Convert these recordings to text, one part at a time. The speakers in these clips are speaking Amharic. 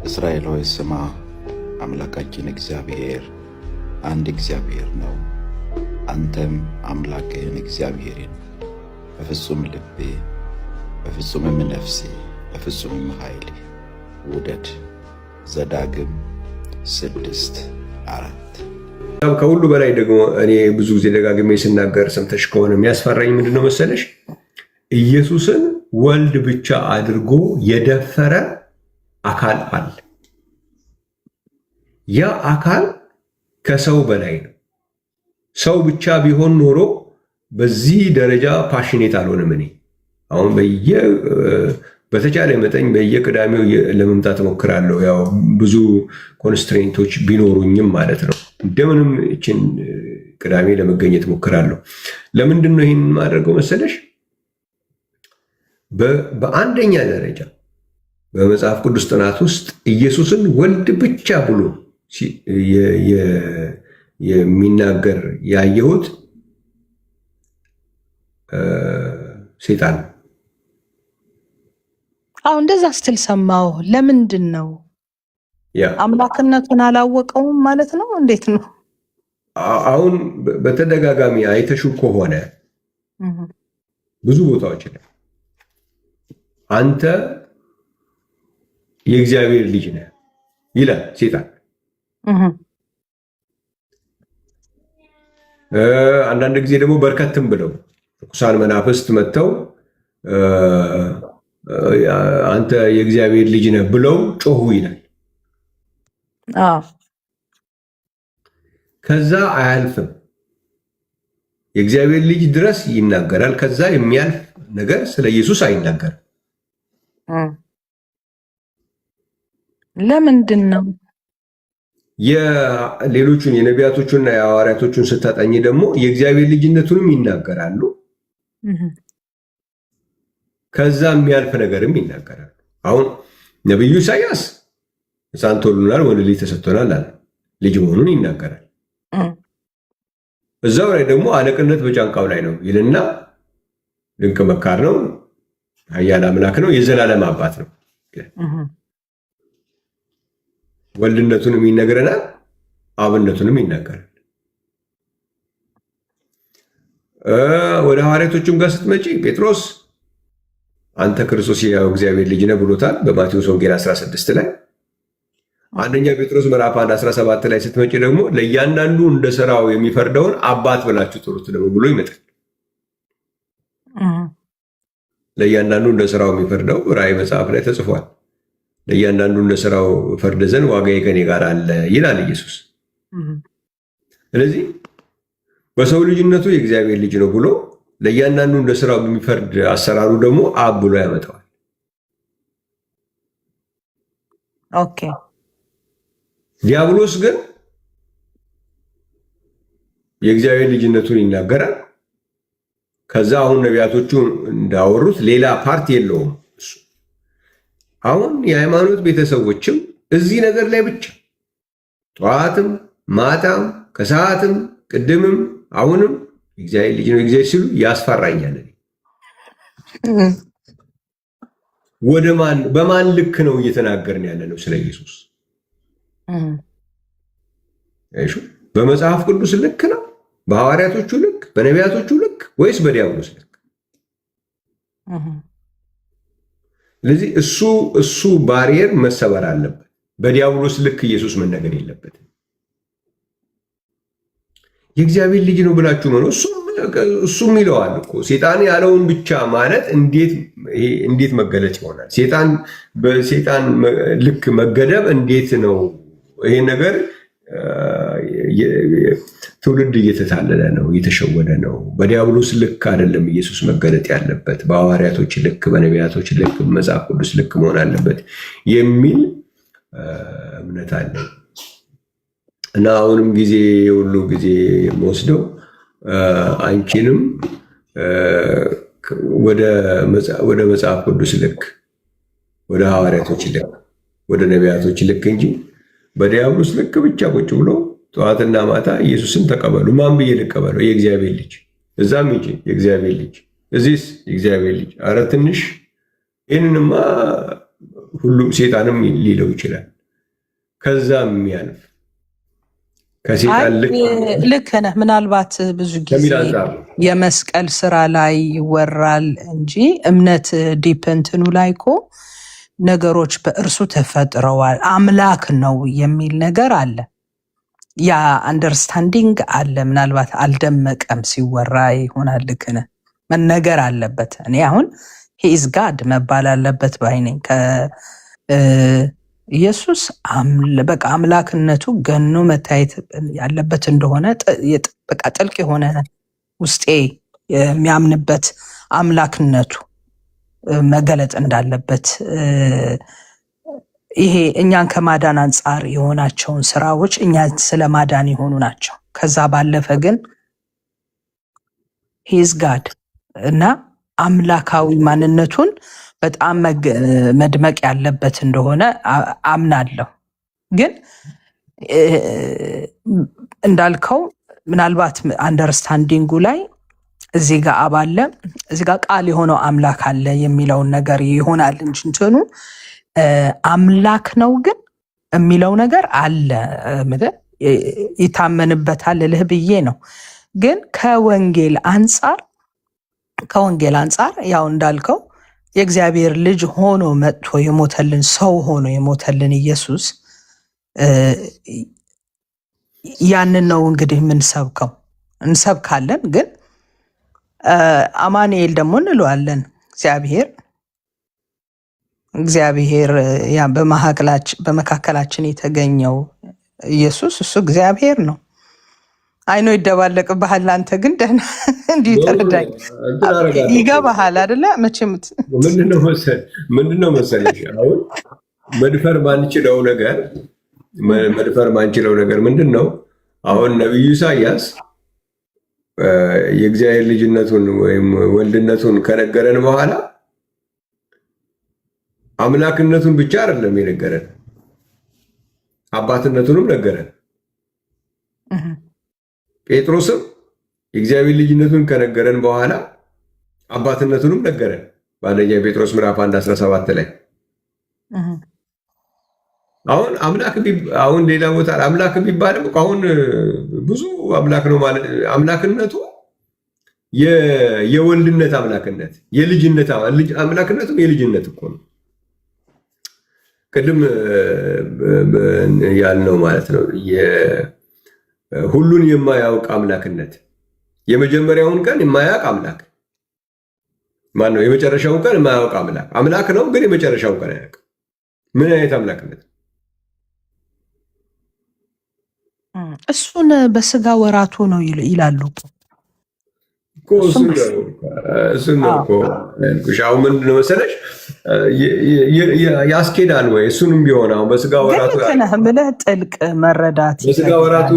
እስራኤል ሆይ ስማ፣ አምላካችን እግዚአብሔር አንድ እግዚአብሔር ነው። አንተም አምላክህን እግዚአብሔርን በፍጹም ልቤ፣ በፍጹምም ነፍሴ፣ በፍጹምም ኃይል ውደድ። ዘዳግም 6:4። ከሁሉ በላይ ደግሞ እኔ ብዙ ጊዜ ደጋግሜ ስናገር ሰምተሽ ከሆነ የሚያስፈራኝ ምንድን ነው መሰለሽ? ኢየሱስን ወልድ ብቻ አድርጎ የደፈረ አካል አለ። ያ አካል ከሰው በላይ ነው። ሰው ብቻ ቢሆን ኖሮ በዚህ ደረጃ passionate አልሆንም። እኔ አሁን በተቻለ መጠን በየቅዳሜው ለመምጣት እሞክራለሁ። ያው ብዙ constraint ኦች ቢኖሩኝም ማለት ነው። እንደምንም ይችን ቅዳሜ ለመገኘት እሞክራለሁ። ለምንድን ነው ይህን የማደርገው መሰለሽ? በአንደኛ ደረጃ በመጽሐፍ ቅዱስ ጥናት ውስጥ ኢየሱስን ወልድ ብቻ ብሎ የሚናገር ያየሁት ሴጣን ነው። አዎ እንደዛ ስትል ሰማሁ። ለምንድን ነው አምላክነቱን አላወቀውም ማለት ነው? እንዴት ነው? አሁን በተደጋጋሚ አይተሹ ከሆነ ብዙ ቦታዎች ላይ አንተ የእግዚአብሔር ልጅ ነህ ይላል ሴጣን። አንዳንድ ጊዜ ደግሞ በርከትም ብለው ርኩሳን መናፍስት መጥተው አንተ የእግዚአብሔር ልጅ ነህ ብለው ጮሁ ይላል። ከዛ አያልፍም። የእግዚአብሔር ልጅ ድረስ ይናገራል። ከዛ የሚያልፍ ነገር ስለ ኢየሱስ አይናገርም። ለምንድን ነው? የሌሎቹን የነቢያቶቹንና የሐዋርያቶቹን ስታጠኝ ደግሞ የእግዚአብሔር ልጅነቱንም ይናገራሉ። ከዛ የሚያልፍ ነገርም ይናገራሉ። አሁን ነቢዩ ኢሳያስ ሕፃን ተወልዶልናል፣ ወንድ ልጅ ተሰጥቶናል አለ። ልጅ መሆኑን ይናገራል። እዛው ላይ ደግሞ አለቅነት በጫንቃው ላይ ነው ይልና ድንቅ መካር ነው፣ ኃያል አምላክ ነው፣ የዘላለም አባት ነው። ወልድነቱንም ይነግረናል፣ አብነቱንም ይናገራል። ወደ ሐዋርያቶቹም ጋር ስትመጪ ጴጥሮስ አንተ ክርስቶስ የሕያው እግዚአብሔር ልጅ ነህ ብሎታል በማቴዎስ ወንጌል 16 ላይ። አንደኛ ጴጥሮስ ምዕራፍ 1 17 ላይ ስትመጪ ደግሞ ለእያንዳንዱ እንደ ስራው የሚፈርደውን አባት ብላችሁ ጥሩት ደግሞ ብሎ ይመጣል። ለእያንዳንዱ እንደ ስራው የሚፈርደው ራእይ መጽሐፍ ላይ ተጽፏል። ለእያንዳንዱ እንደ ስራው ፈርድ ዘንድ ዋጋዬ ከእኔ ጋር አለ ይላል ኢየሱስ። ስለዚህ በሰው ልጅነቱ የእግዚአብሔር ልጅ ነው ብሎ ለእያንዳንዱ እንደ ስራው በሚፈርድ አሰራሩ ደግሞ አብ ብሎ ያመጣዋል። Okay። ዲያብሎስ ግን የእግዚአብሔር ልጅነቱን ይናገራል። ከዛ አሁን ነቢያቶቹ እንዳወሩት ሌላ part የለውም እሱ። አሁን የሃይማኖት ቤተሰቦችም እዚህ ነገር ላይ ብቻ ጠዋትም ማታም ከሰዓትም ቅድምም አሁንም እግዚአብሔር ልጅ ነው እግዚአብሔር ሲሉ ያስፈራኛል። ወደ ማን በማን ልክ ነው እየተናገርን ያለ ነው ስለ ኢየሱስ? እሺ በመጽሐፍ ቅዱስ ልክ ነው? በሐዋርያቶቹ ልክ፣ በነቢያቶቹ ልክ ወይስ በዲያብሎስ ልክ? ስለዚህ እሱ ባሪየር መሰበር አለበት። በዲያብሎስ ልክ ኢየሱስ መነገር የለበትም። የእግዚአብሔር ልጅ ነው ብላችሁ ነው እሱም ይለዋል እኮ ሴጣን ያለውን ብቻ ማለት እንዴት መገለጽ ይሆናል? ሴጣን በሴጣን ልክ መገደብ እንዴት ነው? ይሄ ነገር ትውልድ እየተታለለ ነው፣ እየተሸወደ ነው። በዲያብሎስ ልክ አይደለም ኢየሱስ መገለጥ ያለበት፣ በሐዋርያቶች ልክ፣ በነቢያቶች ልክ፣ በመጽሐፍ ቅዱስ ልክ መሆን አለበት የሚል እምነት አለ እና አሁንም ጊዜ ሁሉ ጊዜ የምወስደው አንቺንም ወደ መጽሐፍ ቅዱስ ልክ፣ ወደ ሐዋርያቶች ልክ፣ ወደ ነቢያቶች ልክ እንጂ በዲያብሎስ ልክ ብቻ ቁጭ ብሎ ጠዋትና ማታ ኢየሱስን ተቀበሉ። ማን ብዬ ልቀበለው? የእግዚአብሔር ልጅ። እዛም ሂጂ የእግዚአብሔር ልጅ፣ እዚህስ የእግዚአብሔር ልጅ። አረ ትንሽ ይህንንማ ሁሉ ሴጣንም ሊለው ይችላል። ከዛ የሚያልፍ ከሴጣን ልክ ነህ። ምናልባት ብዙ ጊዜ የመስቀል ስራ ላይ ይወራል እንጂ እምነት deep እንትኑ ላይ እኮ ነገሮች በእርሱ ተፈጥረዋል፣ አምላክ ነው የሚል ነገር አለ። ያ understanding አለ። ምናልባት አልደመቀም ሲወራ ይሆናል። ልክ ነህ፣ መነገር አለበት። እኔ አሁን he is God መባል አለበት ባይ ነኝ። ኢየሱስ በቃ አምላክነቱ ገኖ መታየት ያለበት እንደሆነ፣ በቃ ጥልቅ የሆነ ውስጤ የሚያምንበት አምላክነቱ መገለጥ እንዳለበት፣ ይሄ እኛን ከማዳን አንጻር የሆናቸውን ስራዎች እኛን ስለ ማዳን የሆኑ ናቸው። ከዛ ባለፈ ግን he's God እና አምላካዊ ማንነቱን በጣም መድመቅ ያለበት እንደሆነ አምናለሁ። ግን እንዳልከው ምናልባት understanding ኡ ላይ እዚህ ጋር አብ አለ፣ እዚህ ጋር ቃል የሆነው አምላክ አለ የሚለውን ነገር ይሆናል እንጂ እንትኑ አምላክ ነው ግን የሚለው ነገር አለ፣ ይታመንበታል ልልህ ብዬ ነው። ግን ከወንጌል አንጻር ያው እንዳልከው የእግዚአብሔር ልጅ ሆኖ መጥቶ የሞተልን፣ ሰው ሆኖ የሞተልን ኢየሱስ፣ ያንን ነው እንግዲህ የምንሰብከው፣ እንሰብካለን። ግን አማኑኤል ደግሞ እንለዋለን። እግዚአብሔር ያ በመካከላችን የተገኘው ኢየሱስ እሱ እግዚአብሔር ነው። አይኖ ይደባለቅብሃል። አንተ ግን ደህና እንዲሁ ተረዳኝ። ይገባሃል አይደለ? መቼም ምንድነው መሰለሽ፣ አሁን መድፈር ማንችለው ነገር ምንድን ነው? አሁን ነቢዩ ኢሳያስ የእግዚአብሔር ልጅነቱን ወይም ወልድነቱን ከነገረን በኋላ አምላክነቱን ብቻ አይደለም የነገረን፣ አባትነቱንም ነገረን። ጴጥሮስም የእግዚአብሔር ልጅነቱን ከነገረን በኋላ አባትነቱንም ነገረን፣ በአንደኛ ጴጥሮስ ምዕራፍ 1 17 ላይ። አሁን አምላክ፣ አሁን ሌላ ቦታ አምላክ ቢባልም አሁን ብዙ አምላክ ነው ማለት፣ አምላክነቱ የወልድነት አምላክነት፣ የልጅነት አምላክነቱም የልጅነት እኮ ነው። ቅድም ያልነው ማለት ነው። ሁሉን የማያውቅ አምላክነት፣ የመጀመሪያውን ቀን የማያውቅ አምላክ ማን ነው? የመጨረሻውን ቀን የማያውቅ አምላክ አምላክ ነው፣ ግን የመጨረሻውን ቀን አያውቅም። ምን አይነት አምላክነት? እሱን በስጋ ወራቱ ነው ይላሉ። እሱን ነው እኮ ያልኩሽ። አሁን ምንድን ነው መሰለሽ፣ ያስኬዳል ወይ? እሱንም ቢሆን አሁን በስጋ ወራቱ ግን ልክ ነህ ብለህ ጥልቅ መረዳት በስጋ ወራቱ፣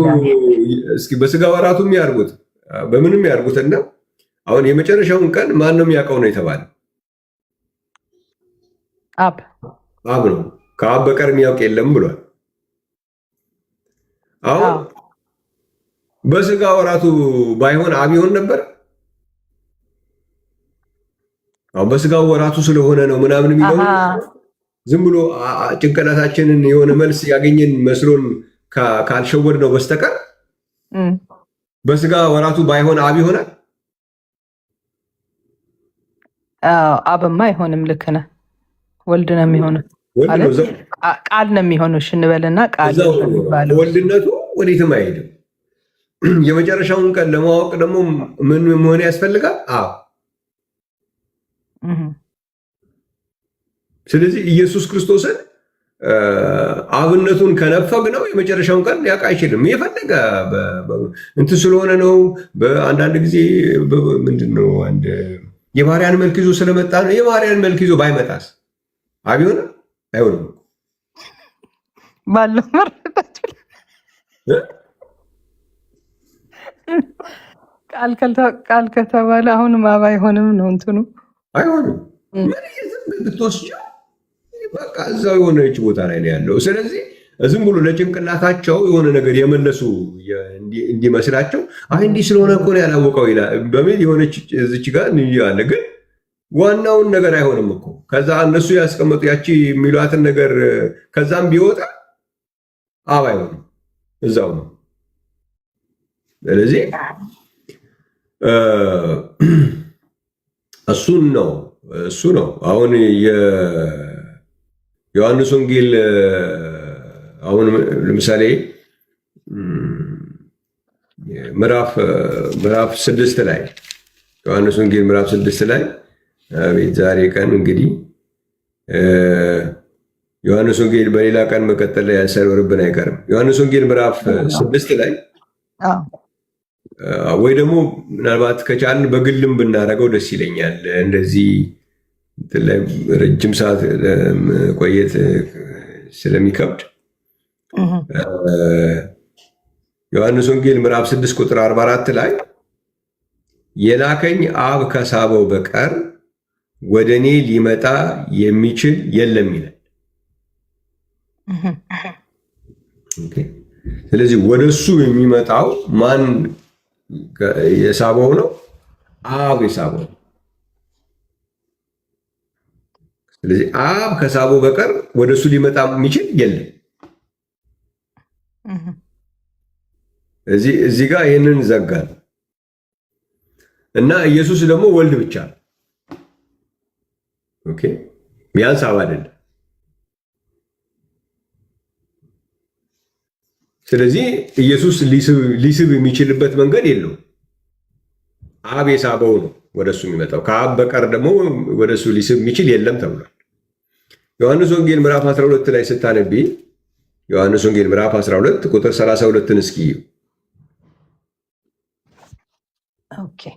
እስኪ በስጋ ወራቱ የሚያርጉት በምንም ያርጉትና አሁን የመጨረሻውን ቀን ማን ነው የሚያውቀው ነው የተባለ? አብ። አብ ነው። ከአብ በቀር የሚያውቅ የለም ብሏል። አሁን በስጋ ወራቱ ባይሆን አብ ይሆን ነበር። አሁን በስጋ ወራቱ ስለሆነ ነው ምናምን የሚለው ዝም ብሎ ጭንቅላታችንን የሆነ መልስ ያገኘን መስሎን ካልሸወድ ነው በስተቀር በስጋ ወራቱ ባይሆን አብ ይሆናል። አብማ አይሆንም። ልክ ነህ። ወልድ ነው የሚሆነው፣ ቃል ነው የሚሆነው። እሺ እንበልና ቃል የሚባለው ወልድነቱ ወዴትም አይሄድም። የመጨረሻውን ቀን ለማወቅ ደግሞ ምን መሆን ያስፈልጋል? አብ። ስለዚህ ኢየሱስ ክርስቶስን አብነቱን ከነፈግ ነው የመጨረሻውን ቀን ሊያውቅ አይችልም። የፈለገ እንትን ስለሆነ ነው። በአንዳንድ ጊዜ ምንድን ነው፣ አንድ የባሪያን መልክ ይዞ ስለመጣ ነው። የባሪያን መልክ ይዞ ባይመጣስ አብ ይሆናል? አይሆንም። ባለው መረዳት ቃል ከተባለ አሁንም አብ አይሆንም ነው እንትኑ። አይሆንም። ምን ብትወስጂው በቃ እዛው የሆነች ቦታ ላይ ነው ያለው። ስለዚህ ዝም ብሎ ለጭንቅላታቸው የሆነ ነገር የመለሱ እንዲመስላቸው፣ አይ እንዲህ ስለሆነ እኮ ነው ያላወቀው ይላል በሚል የሆነች እዚች ጋር አለ። ግን ዋናውን ነገር አይሆንም እኮ። ከዛ እነሱ ያስቀመጡ ያቺ የሚሏትን ነገር ከዛም ቢወጣ አብ አይሆንም፣ እዛው ነው። ስለዚህ እሱን ነው እሱ ነው አሁን የዮሐንስ ወንጌል አሁን ለምሳሌ ምዕራፍ 6 ላይ፣ ዮሐንስ ወንጌል ምዕራፍ 6 ላይ፣ አቤት ዛሬ ቀን እንግዲህ ዮሐንስ ወንጌል በሌላ ቀን መቀጠል ላይ ሳይኖርብን አይቀርም። ዮሐንስ ወንጌል ምዕራፍ 6 ላይ ወይ ደግሞ ምናልባት ከቻልን በግልም ብናደርገው ደስ ይለኛል። እንደዚህ እንትን ላይ ረጅም ሰዓት ቆየት ስለሚከብድ ዮሐንስ ወንጌል ምዕራፍ 6 ቁጥር 44 ላይ "የላከኝ አብ ከሳበው በቀር ወደ እኔ ሊመጣ የሚችል የለም" ይላል። Okay። ስለዚህ ወደ እሱ የሚመጣው ማን የሳበው ነው? አብ የሳበው ነው። ስለዚህ አብ ከሳበው በቀር ወደ እሱ ሊመጣ የሚችል የለም። እዚህ ጋር ይህንን ዘጋል እና ኢየሱስ ደግሞ ወልድ ብቻ ነው። Okay፣ ቢያንስ አብ አይደለም። ስለዚህ ኢየሱስ ሊስብ የሚችልበት መንገድ የለውም። አብ የሳበው ነው ወደ እሱ የሚመጣው። ከአብ በቀር ደግሞ ወደ እሱ ሊስብ የሚችል የለም ተብሏል። ዮሐንስ ወንጌል ምዕራፍ 12 ላይ ስታነቢ፣ ዮሐንስ ወንጌል ምዕራፍ 12 ቁጥር 32ን እስኪ። Okay፣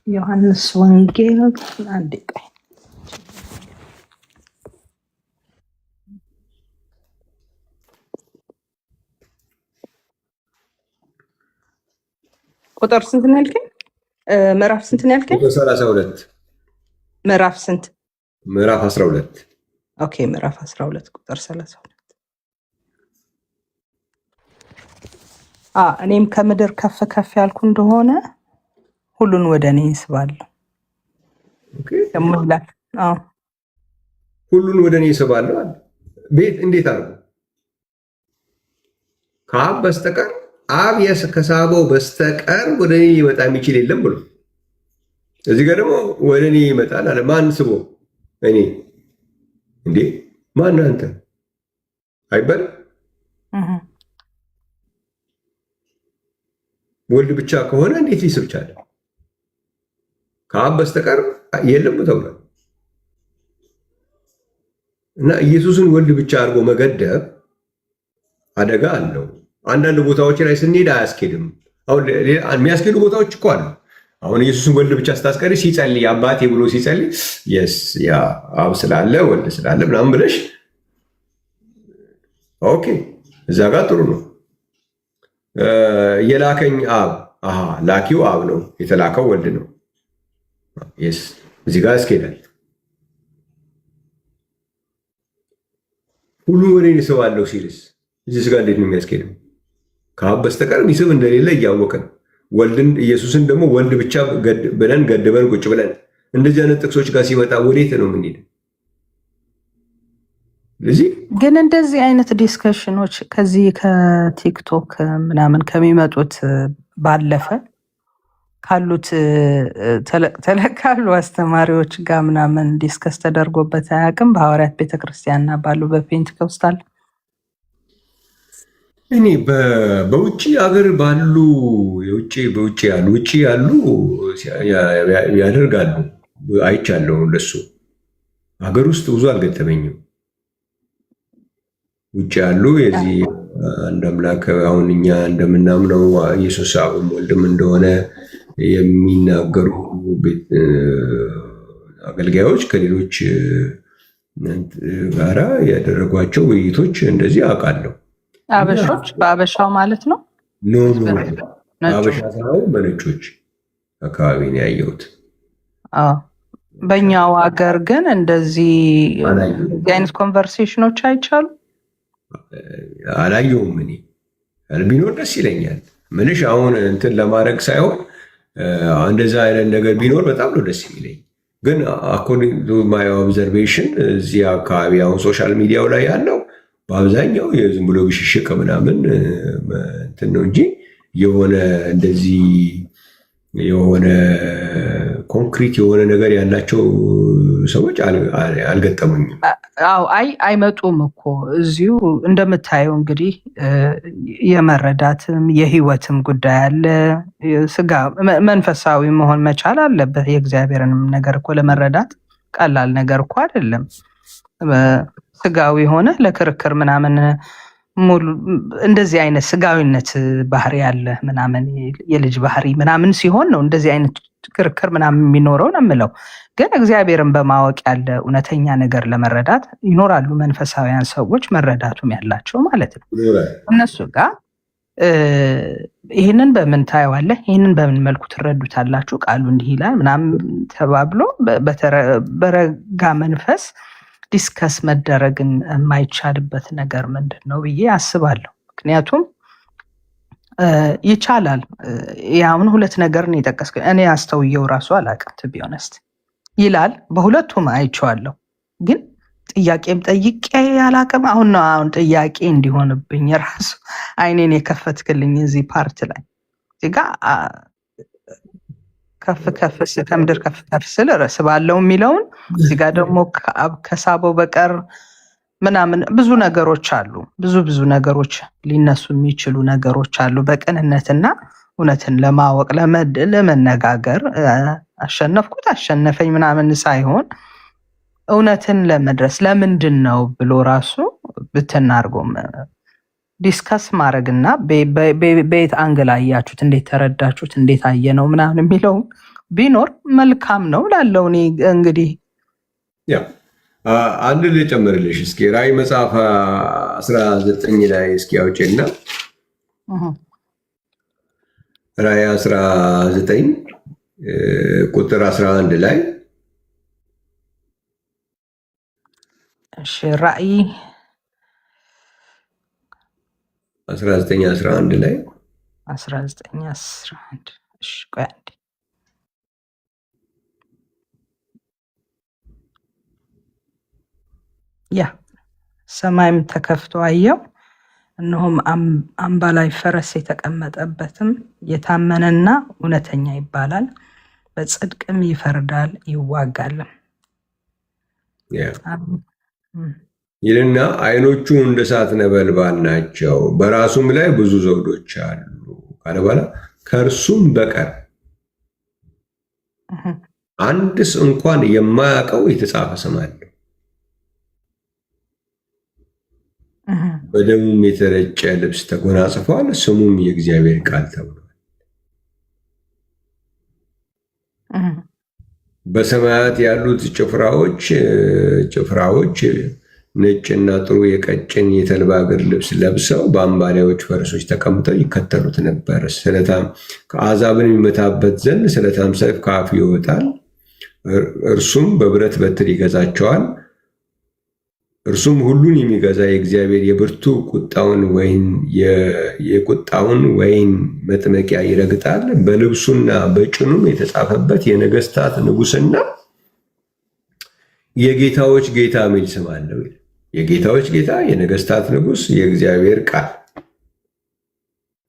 ዮሐንስ ወንጌል፣ አንዴ ቆይ። ቁጥር ስንት ነው ያልከኝ? ምዕራፍ ስንት ነው ያልከኝ? ቁጥር 32። ምዕራፍ ስንት? ምዕራፍ 12። Okay፣ ምዕራፍ 12 ቁጥር 32። "እኔም ከምድር ከፍ ከፍ ያልኩ እንደሆነ ሁሉን ወደ እኔ እስባለሁ" ደግሞ ይላል። አዎ። ሁሉን ወደ እኔ እስባለሁ አለ። ቤት እንዴት አድርጎ? ከአብ በስተቀር፣ አብ ከሳበው በስተቀር ወደ እኔ ሊመጣ የሚችል የለም ብሎ እዚህ ጋር ደግሞ ወደ እኔ ይመጣል አለ። ማን ስቦ? እኔ እንዴ፣ ማን አንተ አይባልም። ወልድ ብቻ ከሆነ እንዴት ሊስብ ቻለ? ከአብ በስተቀር የለም ተብሏል። እና ኢየሱስን ወልድ ብቻ አድርጎ መገደብ አደጋ አለው። አንዳንድ ቦታዎች ላይ ስንሄድ አያስኬድም። አሁን የሚያስኬዱ ቦታዎች እኮ አሉ። አሁን ኢየሱስን ወልድ ብቻ ስታስቀሪ ሲጸልይ አባቴ ብሎ ሲጸልይ yes፣ ያ አብ ስላለ ወልድ ስላለ ምናምን ብለሽ okay፣ እዛ ጋር ጥሩ ነው። የላከኝ አብ፣ አሃ ላኪው አብ ነው፣ የተላከው ወልድ ነው። Yes፣ እዚህ ጋር ያስኬዳል። ሁሉ ወደ እኔ ስባለሁ ሲልስ እዚህ ጋር እንዴት ነው የሚያስኬደው? ከአብ በስተቀር የሚስብ እንደሌለ እያወቅን ወልድን ኢየሱስን ደግሞ ወልድ ብቻ ብለን ገድበን ቁጭ ብለን እንደዚህ አይነት ጥቅሶች ጋር ሲመጣ ወዴት ነው የምንሄደው? ስለዚህ ግን እንደዚህ አይነት discussion ኖች ከዚህ ከቲክቶክ ምናምን ከሚመጡት ባለፈ ካሉት ተለቅ ተለቅ ካሉ አስተማሪዎች ጋር ምናምን discuss ተደርጎበት አያውቅም? በሐዋርያት ቤተክርስቲያንና ባሉ በፔንቴኮስታል። እኔ በውጭ ሀገር ባሉ የውጭ በውጭ ያሉ ውጭ ያሉ ያደርጋሉ አይቻለሁ። እንደሱ ሀገር ውስጥ ብዙ አልገጠመኝም። ውጭ ያሉ የዚህ አንድ አምላክ አሁን እኛ እንደምናምነው ኢየሱስ አብም ወልድም እንደሆነ የሚናገሩ አገልጋዮች ከሌሎች ጋራ ያደረጓቸው ውይይቶች እንደዚህ አውቃለሁ። አበሾች፣ በአበሻው ማለት ነው። No, no፣ በአበሻ ሳይሆን በነጮች አካባቢ ነው ያየሁት። በእኛው ሀገር ግን እንደዚህ አይነት conversation ኖች አይቻሉም። አላየሁም። እኔ ቢኖር ደስ ይለኛል። ምንሽ አሁን እንትን ለማድረግ ሳይሆን እንደዛ አይነት ነገር ቢኖር በጣም ነው ደስ የሚለኝ። ግን according to my observation እዚህ አካባቢ አሁን social media ው ላይ ያለው በአብዛኛው የዝም ብሎ ብሽሽቅ ምናምን እንትን ነው እንጂ የሆነ እንደዚህ የሆነ ኮንክሪት የሆነ ነገር ያላቸው ሰዎች አልገጠሙኝም። አዎ፣ አይ አይመጡም እኮ እዚሁ እንደምታየው እንግዲህ የመረዳትም የህይወትም ጉዳይ አለ። ስጋ መንፈሳዊ መሆን መቻል አለበት። የእግዚአብሔርንም ነገር እኮ ለመረዳት ቀላል ነገር እኮ አይደለም። ስጋዊ ሆነ ለክርክር ምናምን ሙሉ እንደዚህ አይነት ስጋዊነት ባህሪ ያለ ምናምን የልጅ ባህሪ ምናምን ሲሆን ነው እንደዚህ አይነት ክርክር ምናምን የሚኖረው ነው የምለው። ግን እግዚአብሔርን በማወቅ ያለ እውነተኛ ነገር ለመረዳት ይኖራሉ መንፈሳውያን ሰዎች መረዳቱም ያላቸው ማለት ነው። እነሱ ጋር ይህንን በምን ታየዋለህ፣ ይህንን በምን መልኩ ትረዱታላችሁ፣ ቃሉ እንዲህ ይላል ምናምን ተባብሎ በረጋ መንፈስ discuss መደረግን የማይቻልበት ነገር ምንድን ነው ብዬ አስባለሁ። ምክንያቱም ይቻላል። አሁን ሁለት ነገር ነው የጠቀስከው። እኔ አስተውየው ራሱ አላውቅም to be honest ይላል። በሁለቱም አይቼዋለሁ፣ ግን ጥያቄም ጠይቄ አላውቅም። አሁን ነው አሁን ጥያቄ እንዲሆንብኝ ራሱ አይኔን የከፈትክልኝ እዚህ part ላይ። እዚህ ጋ ከፍ ከፍ ከምድር ከፍ ከፍ ስል እስባለው የሚለውን፣ እዚህ ጋ ደግሞ ከአብ ከሳበው በቀር ምናምን ብዙ ነገሮች አሉ። ብዙ ብዙ ነገሮች ሊነሱ የሚችሉ ነገሮች አሉ። በቅንነትና እውነትን ለማወቅ ለመነጋገር አሸነፍኩት አሸነፈኝ ምናምን ሳይሆን እውነትን ለመድረስ ለምንድን ነው ብሎ ራሱ ብትናርጎም discuss ማድረግ እና በየት angle አያችሁት፣ እንዴት ተረዳችሁት፣ እንዴት አየ ነው ምናምን የሚለው ቢኖር መልካም ነው ላለው እኔ እንግዲህ። Yeah፣ አንድ ልጨምርልሽ እስኪ። ራእይ መጽሐፍ 19 ላይ እስኪ አውጪና ራእይ 19 ቁጥር 11 ላይ። እሺ፣ ራእይ 19 11 ላይ። 19 11። እሺ፣ ቆይ አንዴ። Yeah፣ ሰማይም ተከፍቶ አየሁ፣ እነሆም አምባላይ ፈረስ፣ የተቀመጠበትም የታመነና እውነተኛ ይባላል፣ በጽድቅም ይፈርዳል ይዋጋልም። ይልና ዓይኖቹ እንደ እሳት ነበልባል ናቸው፣ በራሱም ላይ ብዙ ዘውዶች አሉ ካለ በኋላ ከእርሱም በቀር አንድስ እንኳን የማያውቀው የተጻፈ ስም አለው። በደሙም የተረጨ ልብስ ተጎናጽፏል፣ ስሙም የእግዚአብሔር ቃል ተብሏል። በሰማያት ያሉት ጭፍራዎች ነጭና ጥሩ የቀጭን የተልባ እግር ልብስ ለብሰው በአምባላዮች ፈረሶች ተቀምጠው ይከተሉት ነበር። ስለታም አሕዛብን የሚመታበት ዘንድ ስለታም ሰይፍ ከአፉ ይወጣል፣ እርሱም በብረት በትር ይገዛቸዋል። እርሱም ሁሉን የሚገዛ የእግዚአብሔር የብርቱ የቁጣውን ወይን መጥመቂያ ይረግጣል። በልብሱና በጭኑም የተጻፈበት የነገስታት ንጉስና የጌታዎች ጌታ የሚል ስም አለው። የጌታዎች ጌታ፣ የነገስታት ንጉስ፣ የእግዚአብሔር ቃል፣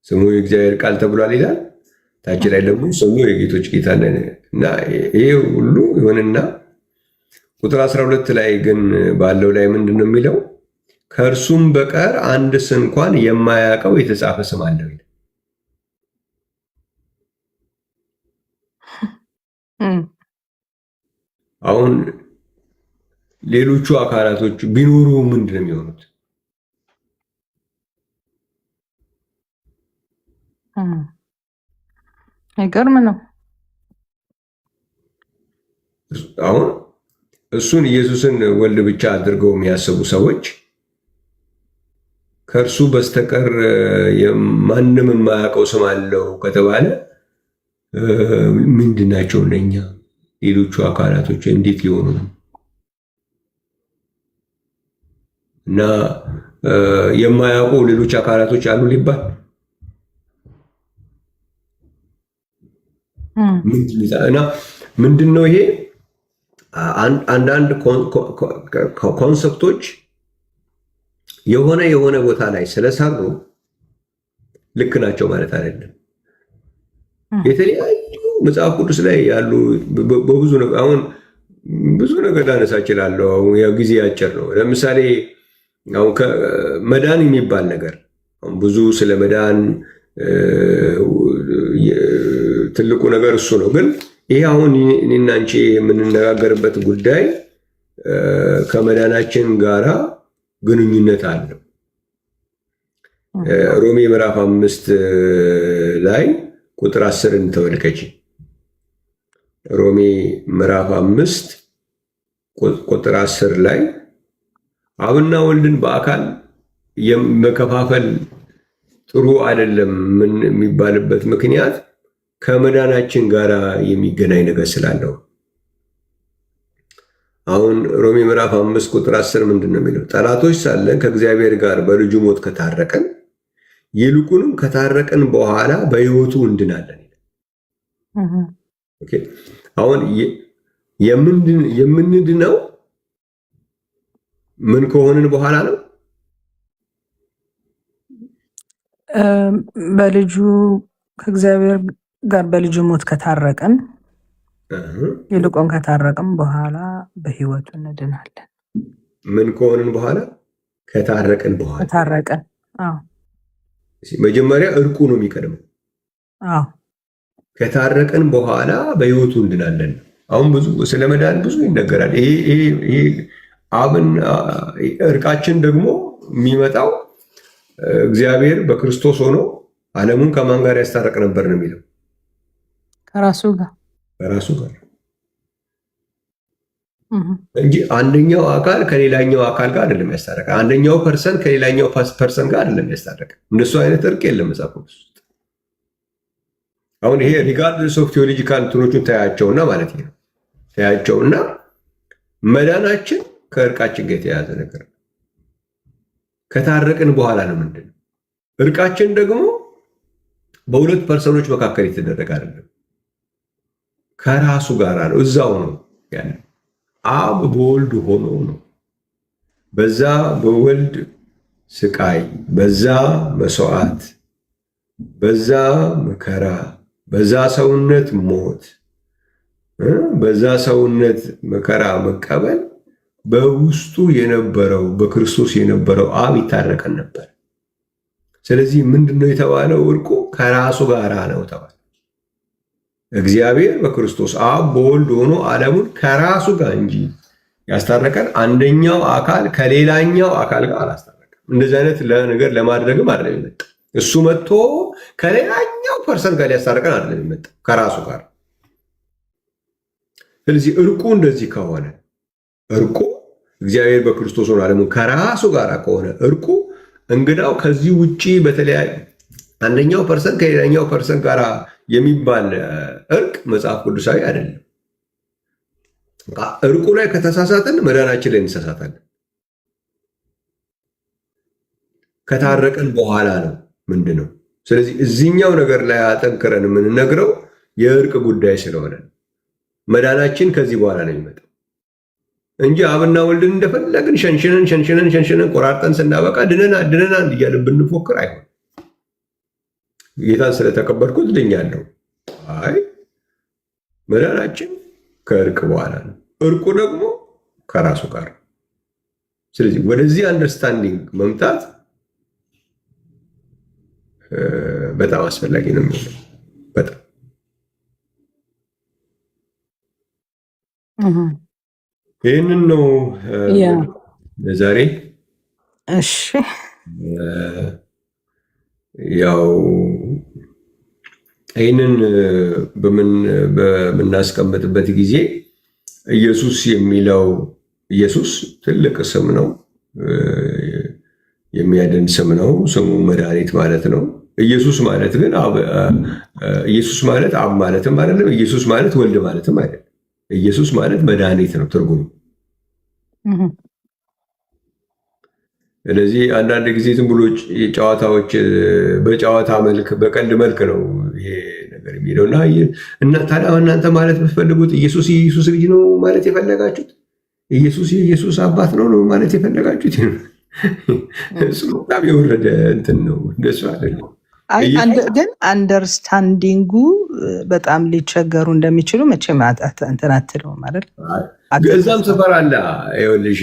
ስሙ የእግዚአብሔር ቃል ተብሏል ይላል። ታች ላይ ደግሞ ስሙ የጌቶች ጌታ እና ይሄ ሁሉ ይሆንና ቁጥር 12 ላይ ግን ባለው ላይ ምንድን ነው የሚለው? ከእርሱም በቀር አንድስ እንኳን የማያውቀው የተጻፈ ስም አለው ይላል። አሁን ሌሎቹ አካላቶች ቢኖሩ ምንድን ነው የሚሆኑት? ይገርም ነው። አሁን እሱን ኢየሱስን ወልድ ብቻ አድርገው የሚያስቡ ሰዎች ከእርሱ በስተቀር ማንም የማያውቀው ስም አለው ከተባለ ምንድን ናቸው እነኛ ሌሎቹ አካላቶች እንዴት ሊሆኑ ነው? እና የማያውቁ ሌሎች አካላቶች አሉ ሊባል እና ምንድን ነው ይሄ? አንዳንድ concept ኦች የሆነ የሆነ ቦታ ላይ ስለሰሩ ልክ ናቸው ማለት አይደለም። የተለያዩ መጽሐፍ ቅዱስ ላይ ያሉ በብዙ አሁን ብዙ ነገር ላነሳ እችላለሁ። ያው ጊዜ አጭር ነው። ለምሳሌ አሁን መዳን የሚባል ነገር ብዙ ስለ መዳን ትልቁ ነገር እሱ ነው። ግን ይሄ አሁን እኔና አንቺ የምንነጋገርበት ጉዳይ ከመዳናችን ጋራ ግንኙነት አለው። ሮሜ ምዕራፍ 5 ላይ ቁጥር 10ን ተመልከቺ። ሮሜ ምዕራፍ 5 ቁጥር 10 ላይ አብና ወልድን በአካል መከፋፈል ጥሩ አይደለም ምን የሚባልበት ምክንያት ከመዳናችን ጋር የሚገናኝ ነገር ስላለው። አሁን ሮሜ ምዕራፍ 5 ቁጥር 10 ምንድን ነው የሚለው? ጠላቶች ሳለን ከእግዚአብሔር ጋር በልጁ ሞት ከታረቀን ይልቁንም ከታረቅን በኋላ በሕይወቱ እንድናለን። Okay፣ አሁን የምንድነው ምን ከሆንን በኋላ ነው? በልጁ ከእግዚአብሔር ጋር በልጁ ሞት ከታረቅን ይልቁን ከታረቅን በኋላ በሕይወቱ እንድናለን። ምን ከሆንን በኋላ? ከታረቅን በኋላ። ከታረቅን። አዎ። መጀመሪያ እርቁ ነው የሚቀድመው። አዎ። ከታረቅን በኋላ በሕይወቱ እንድናለን። አሁን ብዙ ስለ መዳን ብዙ ይነገራል። ይሄ አብን እርቃችን ደግሞ የሚመጣው እግዚአብሔር በክርስቶስ ሆኖ ዓለሙን ከማን ጋር ያስታረቅ ነበር ነው የሚለው? ከራሱ ጋር። ከራሱ ጋር እንጂ አንደኛው አካል ከሌላኛው አካል ጋር አይደለም ያስታረቀ። አንደኛው person ከሌላኛው person ጋር አይደለም ያስታረቀ። እንደሱ አይነት እርቅ የለም መጽሐፍ ቅዱስ ውስጥ። አሁን ይሄ regardless of theological እንትኖቹን ታያቸውና ማለት ነው፣ ታያቸውና መዳናችን ከእርቃችን ጋር የተያያዘ ነገር ነው። ከታረቅን በኋላ ነው ምንድን ነው። እርቃችን ደግሞ በሁለት person ኦች መካከል የተደረገ አይደለም፣ ከራሱ ጋር ነው። እዛው ነው ያለ። አብ በወልድ ሆኖ ነው። በዛ በወልድ ስቃይ፣ በዛ መስዋዕት፣ በዛ መከራ፣ በዛ ሰውነት ሞት፣ በዛ ሰውነት መከራ መቀበል በውስጡ የነበረው በክርስቶስ የነበረው አብ ይታረቀን ነበር። ስለዚህ ምንድነው የተባለው? እርቁ ከራሱ ጋር ነው ተባለ። እግዚአብሔር በክርስቶስ አብ በወልድ ሆኖ ዓለሙን ከራሱ ጋር እንጂ ያስታረቀን አንደኛው አካል ከሌላኛው አካል ጋር አላስታረቀም። እንደዚህ አይነት ነገር ለማድረግም አይደለም የመጣው። እሱ መጥቶ ከሌላኛው person ጋር ሊያስታርቀን አይደለም የመጣው፣ ከራሱ ጋር። ስለዚህ እርቁ እንደዚህ ከሆነ፣ እርቁ እግዚአብሔር በክርስቶስ ሆኖ ዓለሙን ከራሱ ጋር ከሆነ እርቁ፣ እንግዳው ከዚህ ውጪ በተለያዩ አንደኛው person ከሌላኛው person ጋር የሚባል እርቅ መጽሐፍ ቅዱሳዊ አይደለም። እርቁ ላይ ከተሳሳትን መዳናችን ላይ እንሳሳታለን። ከታረቅን በኋላ ነው ምንድን ነው። ስለዚህ እዚህኛው ነገር ላይ አጠንክረን የምንነግረው የእርቅ ጉዳይ ስለሆነ መዳናችን ከዚህ በኋላ ነው የሚመጣው እንጂ አብና ወልድን እንደፈለግን ሸንሽነን ሸንሽነን ሸንሽነን ቆራርጠን ስናበቃ ድነናል ድነናል እያልን ብንፎክር አይሆን። ጌታን ስለተቀበልኩት ድኛለሁ። አይ፣ መዳናችን ከእርቅ በኋላ ነው። እርቁ ደግሞ ከራሱ ጋር። ስለዚህ ወደዚህ understanding መምጣት በጣም አስፈላጊ ነው የሚሆነው። በጣም ይህንን ነው ለዛሬ። እሺ። ያው ይህንን በምናስቀምጥበት ጊዜ ኢየሱስ የሚለው፣ ኢየሱስ ትልቅ ስም ነው፣ የሚያድን ስም ነው። ስሙ መድኃኒት ማለት ነው። ኢየሱስ ማለት ግን ኢየሱስ ማለት አብ ማለትም አይደለም። ኢየሱስ ማለት ወልድ ማለትም አይደለም። ኢየሱስ ማለት መድኃኒት ነው ትርጉሙ። ስለዚህ አንዳንድ ጊዜ ዝም ብሎ ጨዋታዎች በጨዋታ መልክ በቀልድ መልክ ነው ይሄ ነገር። ነገር የሚለው። እና ታዲያ እናንተ ማለት የምትፈልጉት ኢየሱስ የኢየሱስ ልጅ ነው ማለት የፈለጋችሁት፣ ኢየሱስ የኢየሱስ አባት ነው ማለት የፈለጋችሁት? እሱ በጣም የወረደ እንትን ነው። እንደሱ አይደለም። ግን understanding ኡ በጣም ሊቸገሩ እንደሚችሉ መቼም እንትን አትለውም አይደል? እዛም ሰፈር አለ። ይኸውልሽ፣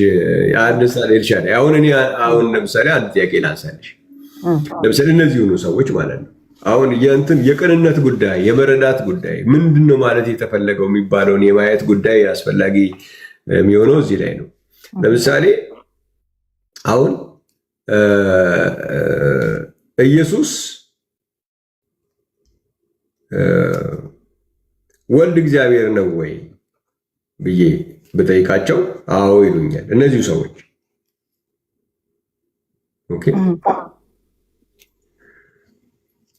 አንድ ምሳሌ ልሻለ። አሁን እኔ አሁን ለምሳሌ አንድ ጥያቄ ላንሳልሽ። ለምሳሌ እነዚህ ሆኑ ሰዎች ማለት ነው፣ አሁን የእንትን የቅንነት ጉዳይ፣ የመረዳት ጉዳይ፣ ምንድን ነው ማለት የተፈለገው የሚባለውን የማየት ጉዳይ አስፈላጊ የሚሆነው እዚህ ላይ ነው። ለምሳሌ አሁን ኢየሱስ ወልድ እግዚአብሔር ነው ወይ ብዬ ብጠይቃቸው አዎ ይሉኛል እነዚሁ ሰዎች። Okay፣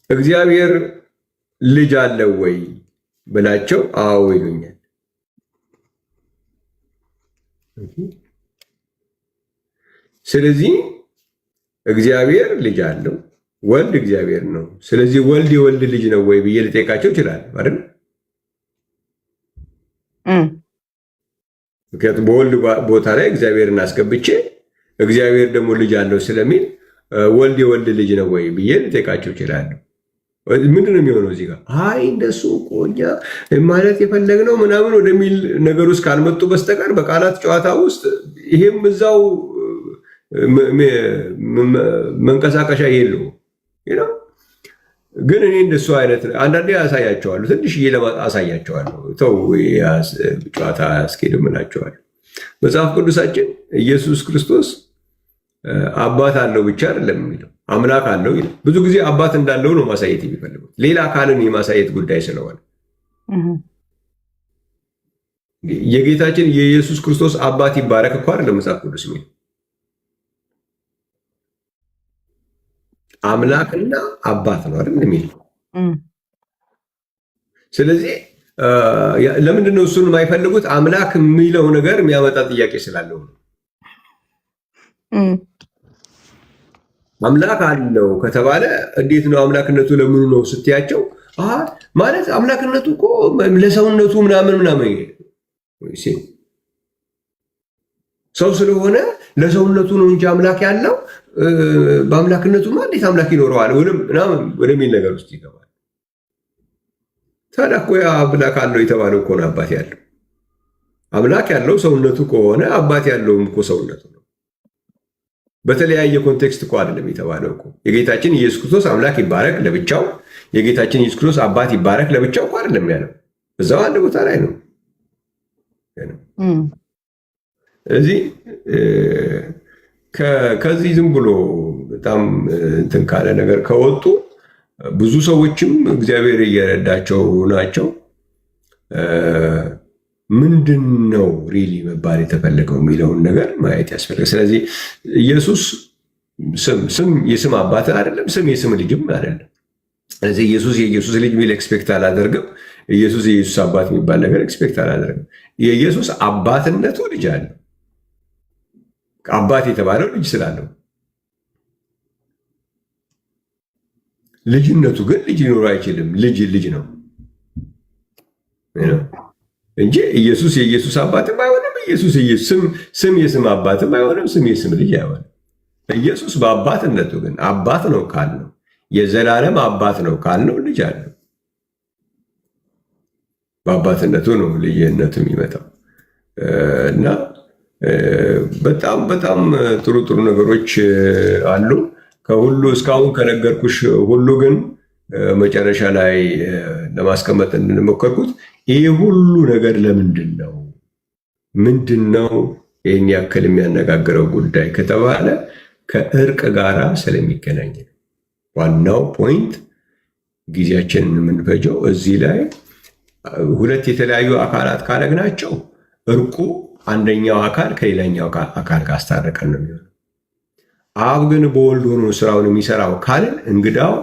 እግዚአብሔር ልጅ አለው ወይ ብላቸው አዎ ይሉኛል። ስለዚህ እግዚአብሔር ልጅ አለው፣ ወልድ እግዚአብሔር ነው። ስለዚህ ወልድ የወልድ ልጅ ነው ወይ ብዬ ልጠይቃቸው ይችላል አይደል? ምክንያቱም በወልድ ቦታ ላይ እግዚአብሔርን አስገብቼ እግዚአብሔር ደግሞ ልጅ አለው ስለሚል ወልድ የወልድ ልጅ ነው ወይ ብዬ ልጠይቃቸው እችላለሁ። ምንድን ነው የሚሆነው እዚህ ጋር? አይ እንደሱ እኮ እኛ ማለት የፈለግነው ምናምን ወደሚል ነገር ውስጥ ካልመጡ በስተቀር በቃላት ጨዋታ ውስጥ ይሄም እዛው መንቀሳቀሻ የለውም። ግን እኔ እንደሱ አይነት አንዳንዴ አሳያቸዋለሁ፣ ትንሽዬ አሳያቸዋለሁ። ተው ጨዋታ አያስኬድም እላቸዋለሁ። መጽሐፍ ቅዱሳችን ኢየሱስ ክርስቶስ አባት አለው ብቻ አይደለም የሚለው፣ አምላክ አለው ይላል። ብዙ ጊዜ አባት እንዳለው ነው ማሳየት የሚፈልጉት፣ ሌላ አካልን የማሳየት ጉዳይ ስለሆነ። የጌታችን የኢየሱስ ክርስቶስ አባት ይባረክ እኮ አይደለም መጽሐፍ ቅዱስ የሚለው፣ አምላክና አባት ነው አይደል የሚል። ስለዚህ ለምንድን ነው እሱን የማይፈልጉት? አምላክ የሚለው ነገር የሚያመጣ ጥያቄ ስላለው ነው። አምላክ አለው ከተባለ እንዴት ነው አምላክነቱ ለምኑ ነው ስትያቸው፣ ማለት አምላክነቱ እኮ ለሰውነቱ ምናምን ምናምን፣ ሰው ስለሆነ ለሰውነቱ ነው እንጂ አምላክ ያለው በአምላክነቱማ እንዴት አምላክ ይኖረዋል ምናምን ወደሚል ነገር ውስጥ ይገባል። ታዲያ እኮ ያ አምላክ አለው የተባለው እኮ ነው አባት ያለው። አምላክ ያለው ሰውነቱ ከሆነ አባት ያለውም እኮ ሰውነቱ ነው። በተለያየ context እኮ አይደለም የተባለው እኮ። የጌታችን ኢየሱስ ክርስቶስ አምላክ ይባረክ ለብቻው፣ የጌታችን ኢየሱስ ክርስቶስ አባት ይባረክ ለብቻው እኮ አይደለም ያለው። እዛው አንድ ቦታ ላይ ነው። እዚህ ከዚህ ዝም ብሎ በጣም እንትን ካለ ነገር ከወጡ ብዙ ሰዎችም እግዚአብሔር እየረዳቸው ናቸው። ምንድን ነው really መባል የተፈለገው የሚለውን ነገር ማየት ያስፈልጋል። ስለዚህ ኢየሱስ ስም የስም አባት አይደለም፣ ስም የስም ልጅም አይደለም። ስለዚህ ኢየሱስ የኢየሱስ ልጅ የሚል expect አላደርግም። ኢየሱስ የኢየሱስ አባት የሚባል ነገር expect አላደርግም። የኢየሱስ አባትነቱ ልጅ አለው። አባት የተባለው ልጅ ስላለው፣ ልጅነቱ ግን ልጅ ሊኖረው አይችልም። ልጅ ልጅ ነው እንጂ ኢየሱስ የኢየሱስ አባትም አይሆንም። ኢየሱስ ስም የስም አባትም አይሆንም። ስም የስም ልጅ አይሆንም። ኢየሱስ በአባትነቱ ግን አባት ነው ካልነው፣ የዘላለም አባት ነው ካልነው ልጅ አለው። በአባትነቱ ነው ልጅነቱ የሚመጣው። እና በጣም በጣም ጥሩ ጥሩ ነገሮች አሉ። ከሁሉ እስካሁን ከነገርኩሽ ሁሉ ግን መጨረሻ ላይ ለማስቀመጥ እንደሞከርኩት ይህ ሁሉ ነገር ለምንድን ነው? ምንድን ነው ይህን ያክል የሚያነጋግረው ጉዳይ ከተባለ ከእርቅ ጋራ ስለሚገናኝ ነው። ዋናው point ጊዜያችንን የምንፈጀው እዚህ ላይ ሁለት የተለያዩ አካላት ካረግናቸው እርቁ አንደኛው አካል ከሌላኛው አካል ጋር አስታረቀን ነው የሚሆነው። አብ ግን በወልድ ሆኖ ስራውን የሚሰራው ካልን እንግዳው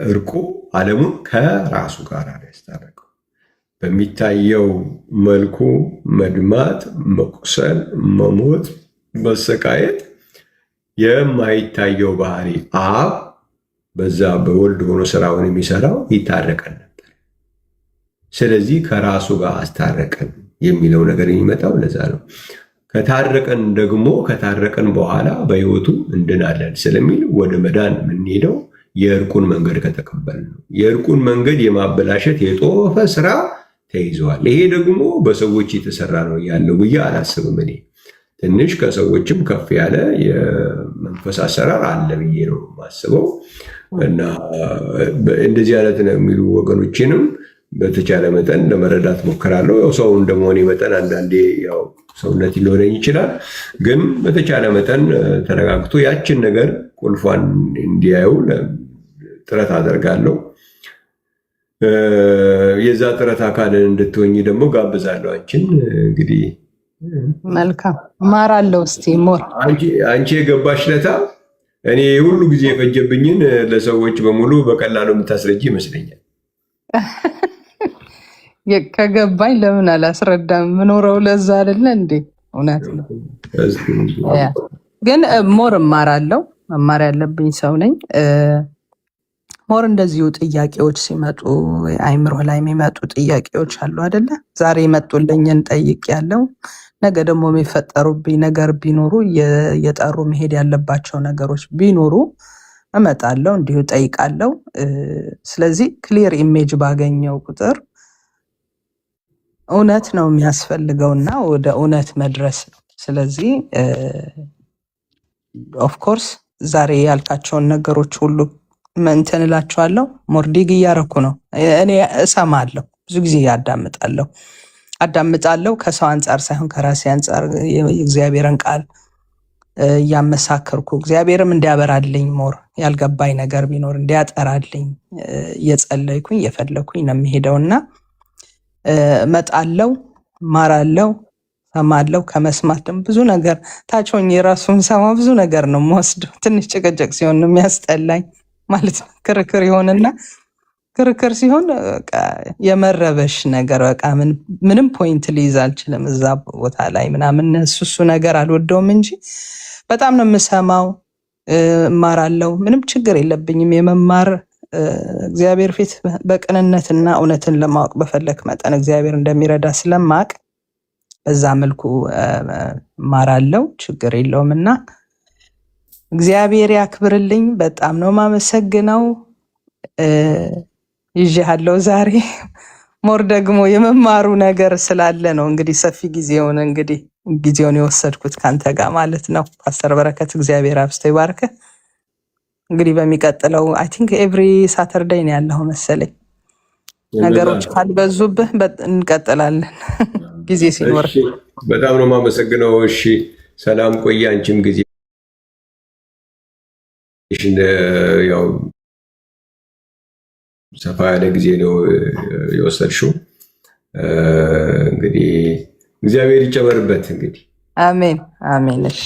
እርቁ ዓለሙን ከራሱ ጋር ያስታረቀው። በሚታየው መልኩ መድማት፣ መቁሰል፣ መሞት፣ መሰቃየት የማይታየው ባህሪ አብ በዛ በወልድ ሆኖ ስራውን የሚሰራው ይታረቀን ነበር። ስለዚህ ከራሱ ጋር አስታረቀን የሚለው ነገር የሚመጣው ለዛ ነው። ከታረቀን ደግሞ ከታረቀን በኋላ በሕይወቱ እንድናለን ስለሚል ወደ መዳን የምንሄደው የእርቁን መንገድ ከተቀበልን ነው። የእርቁን መንገድ የማበላሸት የጦፈ ስራ ተይዘዋል። ይሄ ደግሞ በሰዎች የተሰራ ነው ያለው ብዬ አላስብም። እኔ ትንሽ ከሰዎችም ከፍ ያለ የመንፈስ አሰራር አለ ብዬ ነው የማስበው። እና እንደዚህ አይነት ነው የሚሉ ወገኖችንም በተቻለ መጠን ለመረዳት ሞክራለሁ። ያው ሰው እንደመሆኔ መጠን አንዳንዴ ያው ሰውነት ሊሆነኝ ይችላል። ግን በተቻለ መጠን ተረጋግቶ ያችን ነገር ቁልፏን እንዲያዩ ጥረት አደርጋለሁ። የዛ ጥረት አካልን እንድትሆኝ ደግሞ ጋብዛለሁ። አንቺን እንግዲህ መልካም እማራለሁ። እስቲ more አንቺ የገባሽ ለታ እኔ ሁሉ ጊዜ የፈጀብኝን ለሰዎች በሙሉ በቀላሉ የምታስረጂ ይመስለኛል። ከገባኝ ለምን አላስረዳም? ምኖረው ለዛ አይደለ እንዴ? እውነት ነው። ግን more እማራለሁ። መማር ያለብኝ ሰው ነኝ። More እንደዚሁ ጥያቄዎች ሲመጡ አይምሮ ላይ የሚመጡ ጥያቄዎች አሉ አይደለ? ዛሬ የመጡልኝን ጠይቅ ያለው ነገ ደግሞ የሚፈጠሩብኝ ነገር ቢኖሩ፣ እየጠሩ መሄድ ያለባቸው ነገሮች ቢኖሩ እመጣለሁ፣ እንዲሁ ጠይቃለሁ። ስለዚህ clear image ባገኘው ቁጥር እውነት ነው የሚያስፈልገውና ወደ እውነት መድረስ ነው። ስለዚህ of course ዛሬ ያልካቸውን ነገሮች ሁሉ እንትን እላቸዋለሁ። More dig እያረኩ ነው። እኔ እሰማለሁ፣ ብዙ ጊዜ አዳምጣለሁ አዳምጣለሁ ከሰው አንጻር ሳይሆን ከራሴ አንጻር የእግዚአብሔርን ቃል እያመሳከርኩ፣ እግዚአብሔርም እንዲያበራልኝ፣ more ያልገባኝ ነገር ቢኖር እንዲያጠራልኝ እየጸለይኩኝ እየፈለኩኝ ነው የሚሄደው። እና እመጣለሁ፣ እማራለሁ፣ ሰማለሁ። ከመስማት ደግሞ ብዙ ነገር፣ ታች ሆኜ የራሱን ሰማ ብዙ ነገር ነው የምወስደው። ትንሽ ጭቅጭቅ ሲሆን ነው የሚያስጠላኝ ማለት ነው። ክርክር ይሆንና ክርክር ሲሆን በቃ የመረበሽ ነገር፣ በቃ ምንም point ሊይዝ አልችልም እዛ ቦታ ላይ ምናምን። እሱ እሱ ነገር አልወደውም እንጂ በጣም ነው የምሰማው፣ እማራለሁ። ምንም ችግር የለብኝም የመማር። እግዚአብሔር ፊት በቅንነትና እውነትን ለማወቅ በፈለክ መጠን እግዚአብሔር እንደሚረዳ ስለማቅ በዛ መልኩ እማራለሁ። ችግር የለውም። እና እግዚአብሔር ያክብርልኝ። በጣም ነው የማመሰግነው። ይዤሃለሁ ዛሬ። More ደግሞ የመማሩ ነገር ስላለ ነው እንግዲህ ሰፊ ጊዜውን እንግዲህ ጊዜውን የወሰድኩት ከአንተ ጋር ማለት ነው። ፓስተር በረከት፣ እግዚአብሔር አብዝቶ ይባርክህ። እንግዲህ በሚቀጥለው I think every Saturday ነው ያለው መሰለኝ። ነገሮች ካልበዙብህ እንቀጥላለን ጊዜ ሲኖር። እሺ፣ በጣም ነው የማመሰግነው። እሺ፣ ሰላም ቆይ። አንቺም ጊዜ ያው ሰፋ ያለ ጊዜ ነው የወሰድሽው። እንግዲህ እግዚአብሔር ይጨመርበት እንግዲህ። አሜን አሜን። እሺ።